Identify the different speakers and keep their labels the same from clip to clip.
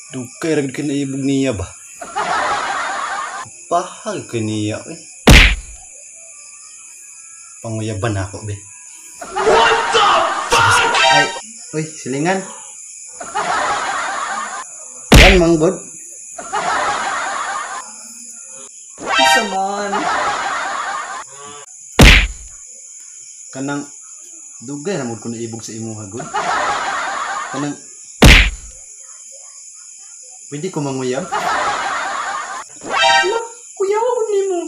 Speaker 1: Dugay ra gid kinaibog niya ba? Pahal kaniya eh. Panguyaban ako be.
Speaker 2: What the fuck?
Speaker 1: Ay, uy, silingan. Yan manggod.
Speaker 3: Isa man.
Speaker 1: Kanang dugay ra mod ko naibog sa imuha gud. Kanang pwede ko manguyab?
Speaker 3: Ala, kuyawa gud nimo.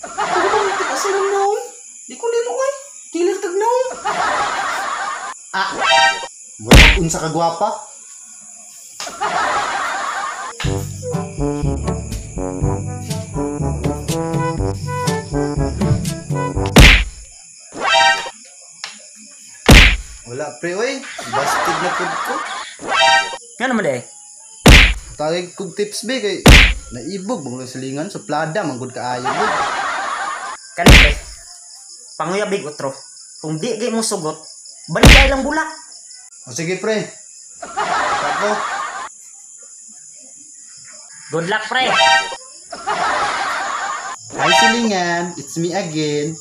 Speaker 3: Ako ba kita sa imong naong? Di ko nimo oy. Killer tag naong.
Speaker 1: Ah. Murag unsa ka gwapa? Wala pre oy, busted na pud ko.
Speaker 4: Nga naman eh.
Speaker 1: Tagay kog tips be kay naibog bang silingan sa plada man gud kaayo gud.
Speaker 4: Kani pre. Panguyabig utro. Kung di gay mo sugot, balik lang bulak.
Speaker 1: O sige pre. Ako.
Speaker 4: Good luck pre.
Speaker 1: Hi silingan, it's me again.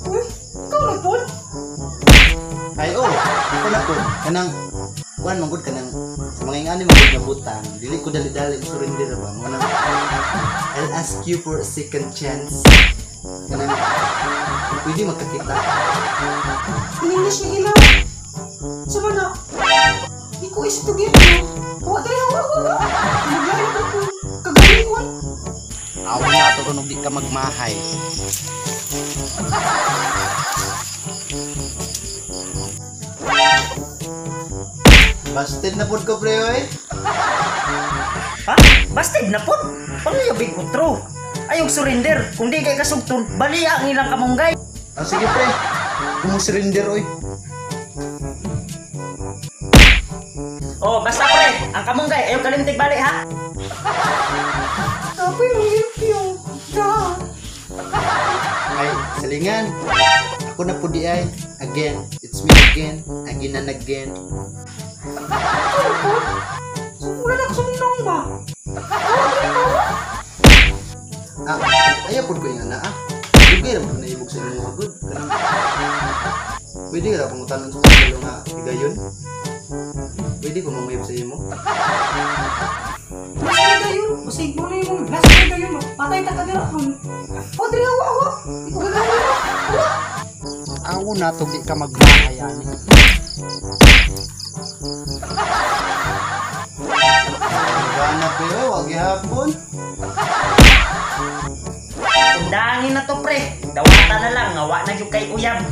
Speaker 3: Uy, ikaw na pod?
Speaker 1: Ay oh, ako na pod. Kanang kuan man gud kanang sa mga ingani man gud nga butang, dili ko dali-dali surrender ba. Mo nang I'll ask you for a second chance. Kanang pwede magkakita.
Speaker 3: In English nga ila. Sa ba na? Di ko is to get you. Wa dali wa wa. Maglain ko ko. Kagalingon.
Speaker 1: Aw na to ron og di ka magmahay. Busted na pod ko pre oy.
Speaker 4: Ha? Busted na pod? Panguyabig utro. Ayog surrender. Kung di kay kasugton, bali ang ilang kamunggay.
Speaker 1: Ah, sige pre. Kung surrender oy.
Speaker 4: Oh, basta pre, ang kamunggay ayaw kalimtig bali ha.
Speaker 3: Kapoy mo limpyo. Da.
Speaker 1: Ay, salingan. Ako na po di ay. Again, it's me again, again and again.
Speaker 3: Ikaw na pod? Sumura na ako sa mong naong ba?
Speaker 1: Ah, ayaw pod ko ingana ah. Dugay ra pod naibog sa imong gud. Kanang pwede ra pangutanon sa kong nga higayon. Pwede ko manguyab sa imo.
Speaker 3: Mas higayon, basig mo na imong last higayon, patay ta ka dira ron. O diri awa awa. Di ko gagawin mo. Wala.
Speaker 1: Awo na to di ka magmahay ani. Gana pre, wag gihapon.
Speaker 4: Undangin na to pre. Dawata na lang nga wa na gyud kay uyab.